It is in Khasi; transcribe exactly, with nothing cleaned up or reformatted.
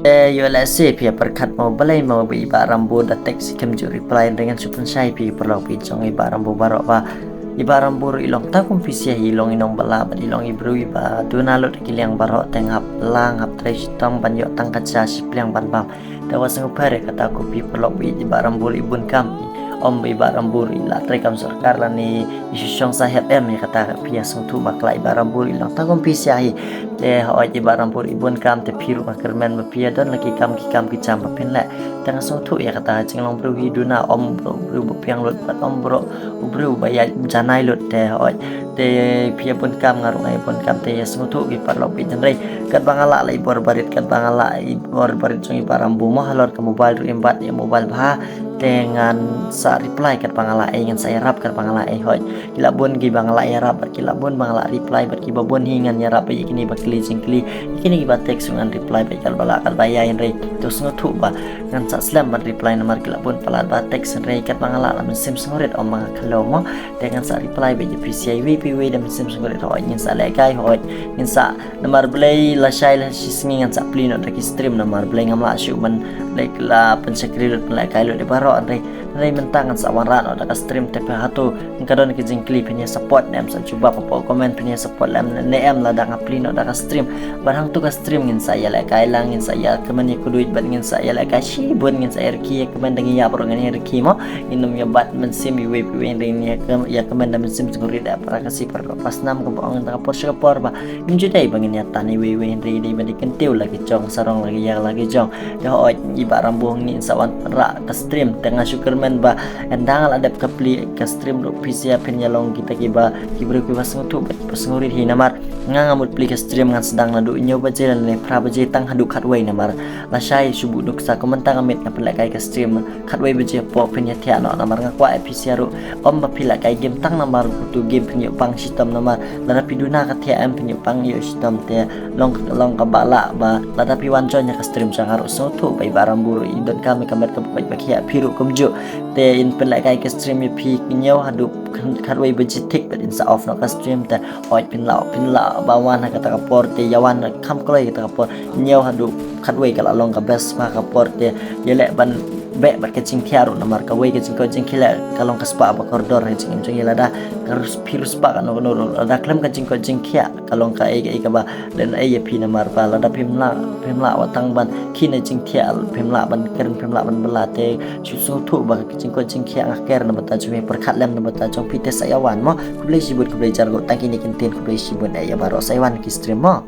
Te ïoh lehse phi ïa pyrkhat mo balei mo ba i Bah Rambur da text i khlem ju reply, hynrei ngan shu pynshai phi paralok baieit jong i Bah Rambur baroh ba i Bah Rambur i long tang kum phi sha hi, i long i nongbylla bad i long i briew iba duna lut ki liang baroh, te nga hap lang hap trei shitom ban ïoh tang ka ja shi pliang ban bam. Te wat sngewpher ïa kata ko phi paralok baieit, i Bah Rambur i bun kam, ym ba i Bah Rambur i la trei kam sorkar lane i shu shong sah hep em, ïa kata phi ïa sngewthuh bakla, i Bah Rambur i long tang kum phi sha hi. Te hooid i Bah Rambur i bun kam, te phi ruh nga kyrmen ba phi ïa don la ki kam ki kam ki jam ba phin leh. Te nga sngewthuh ïa kata, jinglong briew hi duna, ym baroh u briew ba biang lut bad ym baroh u briew ba ïaid janai lut, te hooid. Te phi ïa bun kam, nga ruh nga ïa bun kam, te ïa sngewthuh ki paralok baieit, hynrei katba nga lah la i bor barit, katba nga lah i bor barit jong i Bah Rambur mo halor ka mobile ruh im bat ïa mobile bha, te ngan sa reply katba nga lah ei, ngan sa ïarap katba nga lah ei. Hooid, ki la bun kiba nga lah ïarap bad ki la bun ba nga lah reply bad kiba bun hi ngan ïarap ïa kine ba kylli jingkylli, ïa kine kiba text ngan reply bad katba lah katba ïai, hynrei to sngewthuh ba ngan sa slem ban reply namar ki la bun palat ba text, hynrei katba nga lah la mynsiem sngewrit, ym ba nga khlem mo. Te ngan sa reply bad ïa phi sha iwei pa iwei da mynsiem sngewrit, hooid ngin sa lehkai, hooid ngin sa, namar balei lashai la shisngi ngan sa plie noh da ki stream namar balei ngam lah shuh ban leh, la pynshakri lut, pynlehkai lut ïa baroh, hynrei hynrei mynta ngan sa wanrah noh da ka stream. Te phi hato ka don ki jingkylli phin ïa support ne em, sa jubab hapoh comment phin ïa support lem ne em lada nga plie noh da ka stream. Bad hangto ka stream ngin sa ïalehkai lang, ngin sa ïakmen ïakynduid bad ngin sa ïalehkai shibun, ngin sa ïarkhie ïakmen da ngi ïap ruh ngin ïarkhie mo. Ngin ym ïa bat mynsiem iwei pa iwei, hynrei ngin ïa kmen da mynsiem sngewrit da para Khasi para lok para snam, kaba ong da ka por sha ka por ba ngim ju dei ba ngin ïa tan iwei iwei, hynrei dei ba dei kyntiew la ki jong, sarong la ki ïa la ki jong. Te hooid i Bah Rambur ngin sa wanrah ka stream, te nga shu kyrmen ba ynda nga la dep ka plie ka stream ruh phi sha phin ïa long kita kiba, ki briew kiba sngewthuh bad kiba sngewrit hi namar nga nga mut plie ka stream ngan sdang naduh hynñiew baje lane phra baje tang haduh khatwei namar lashai shu buh nuksa, kumta nga miet nga pynlehkai ka stream khatwei baje hapoh phin ïa thiah noh namar nga kwah ïa phi sha ruh ym ba phi lehkai game tang namar utu game phin ïoh pang shitom namar lada phi duna ka thiah em phin ïoh pang ïoh shitom. Te long long kaba lah ba lada phi wan join ïa ka stream jong nga ruh sngewthuh ba i Bah Rambur i donkam ïa ka met kaba koit ba khiah, phi ruh kumjuh. Te in pynlehkai ka stream ïa phi hynñiew haduh khatwei baje thik bad in sa off noh ka stream. Te hooid phin lah phin lah ba wan ha kata ka por, te ïa wan kham kloi kata ka por, hynñiew haduh khatwei ka la long ka best ba ka por, te ïaleh ban beh bad ka jingthiah ruh namar kawei ka jingkoit jingkhiah ka long ka spah ba kordor ha jingim jong ngi, lada ka rus phi rus spah kano kano ruh lada khlem ka jingkoit jingkhiah ka long kaei kaei kaba leh ei ïa phi namar ba lada phim lah phim lah wat tang ban khie na jingthiah, phim lah ban kren, phim lah ban bylla, te shu sngewthuh ba ka jingkoit jingkhiah nga ker na bynta jong phi, pyrkhat lem na bynta jong phi, te sa ïa wan mo. Khublei shibun, khublei jargo, tang kine ki ktien, khublei shibun, eh ïa baroh, sa ïa wan ki stream mo.